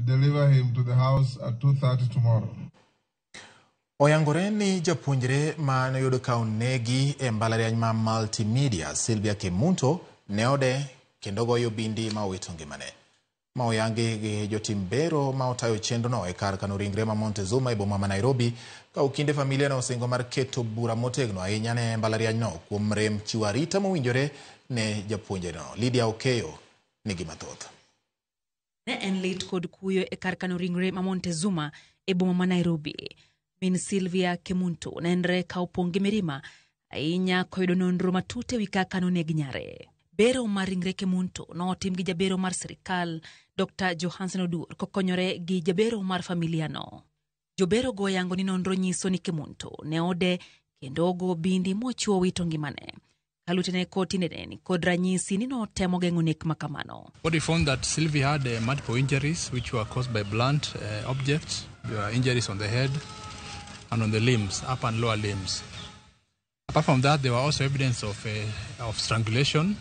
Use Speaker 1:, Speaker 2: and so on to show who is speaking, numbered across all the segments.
Speaker 1: and deliver him to the house at 2:30 tomorrow.
Speaker 2: Oyangore ni japuonjre ma noyud ka onegi e mbalariany ma Multimedia, Sylvia Kemunto, ne ode kendo goyo bindi ma owito ngimane. Ma oyangi gi jotim bero ma otayo chenrono e kar kano ringre ma Montezuma e boma ma Nairobi, ka okinde familia ne osingo mar keto bura motegno ahinya ne mbalarianyno kuom rem chiwo arita mowinjore ne japuonjreno. Lydia Okeyo nigi mathoth.
Speaker 3: Ne en lit kod kuyo e kar kano ringre ma Montezuma e boma ma Nairobi. Min Sylvia Kemunto nenre ka opong' gi mirima ahinya koyudo nonro matut ewi kaka noneg nyare. Bero mar ringre Kemunto notim gi jabero mar sirikal Dr. Johansen Oduor kokonyore gi jabero mar familia no. Jobero go yango ni nonro nyiso ni Kemunto ne ode kendo ogo bindi mochiwo wito ngimane. Kalutene kod tiendene ni kod ranyisi ni notemo geng'o nek makamano.
Speaker 4: What we found that Sylvia had multiple injuries which were caused by blunt objects. There were injuries on the head and on the limbs, upper and lower limbs. Apart from that, there were also evidence of strangulation.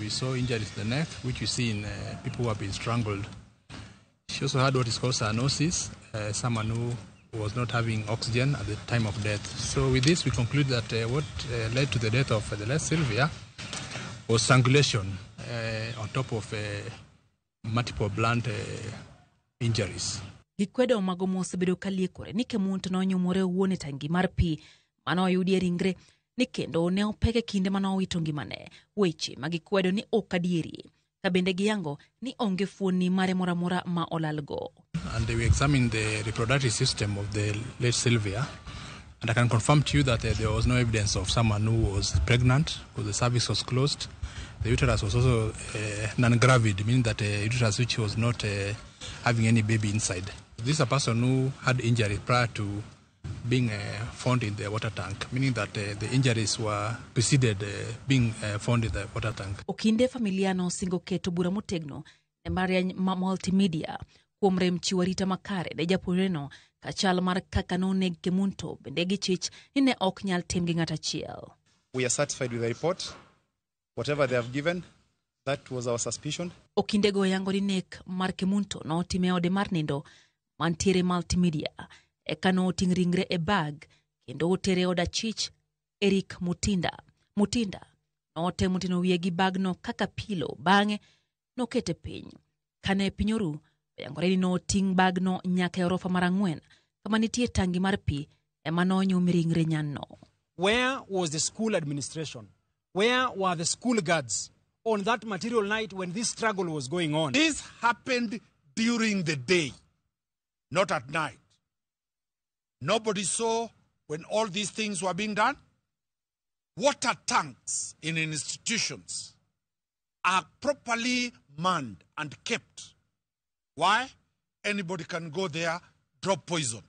Speaker 4: We saw injuries to the neck, which we see in people who have been strangled. She also had what is called cyanosis, someone who was not having oxygen at the time of death. So with this, we conclude that what led to the death of the late Sylvia was strangulation on top of multiple blunt injuries.
Speaker 3: Gikwedo mago mosebedo ka liekore ni Kemunto nonyumore owuon e tangi mar pi mane oyudie ringre ni kendo ne opeke kinde mane owito ngimane. Weche ma gikwedo ni ok adieri. Ka bende giyango ni onge fuonni mare moro amora ma olalgo.
Speaker 4: And we examined the reproductive system of the late Sylvia, and I can confirm to you that there was no evidence of someone who was pregnant because the cervix was closed. The uterus was also non-gravid, meaning that uterus which was not having any baby inside. This is a person who had injury prior to being found in the water tank, meaning that the injuries were preceded being found in the water tank.
Speaker 3: Okinde familia no osingo keto bura motegno ne mbalariany ma Multimedia kuom rem chiwo arita makare ne japuonjreno ka chal mar kaka noneg Kemunto bende gichich ni ne ok nyal tim gi ng'at achiel.
Speaker 5: We are satisfied with the report. Whatever they have given, that was our suspicion.
Speaker 3: Okindego yango ni nek mar Kemunto notim e ode mar nindo mantiere Multimedia. Eka noting' ringre e bag kendo otere e od achich Eric Mutinda. Mutinda notemo tino wiye gi bagno kaka pilo bang'e nokete piny. Kane piny oru, oyangore ni noting' bagno nyaka e orofa mar 4 kama nitie tangi mar pi ema nonyum ringre nyanno.
Speaker 6: Where was the school administration? Where were the school guards on that material night when this struggle was going on?
Speaker 7: This happened during the day, not at night. Nobody saw when all these things were being done. Water tanks in institutions are properly manned and kept. Why? Anybody can go there, drop poison,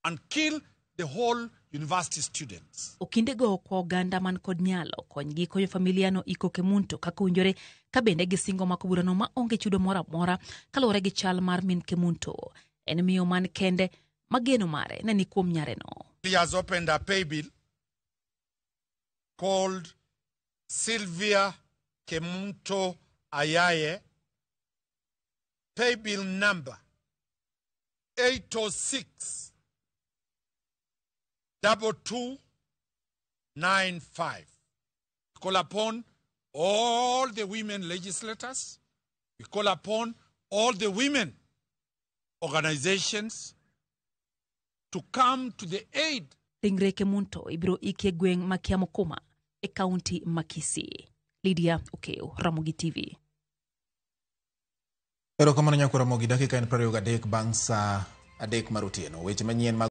Speaker 7: and kill the whole university students.
Speaker 3: Okindego kwa oganda man kod nyalo konygi konyo familia no iko Kemunto kaka owinjore ka bende gisingo mako burano ma onge chudo moro amora kaluwore gi chal mar min Kemunto. En miyo man kende ma geno mare ne ni kuom nyareno.
Speaker 7: He has opened a pay bill called Sylvia Kemunto Ayaye, pay bill number 806 2295. Call upon all the women legislators. We call upon all the women organizations to come to the aid.
Speaker 3: Ringre Kemunto ibiro iki e gweng' ma Kiamokoma e kaunti ma Kisii. Lydia Okeyo, Ramogi TV.
Speaker 2: Erokamano nyakwar Ramogi, dakika en 23 bang' saa 3 mar otieno. Weche manyien mag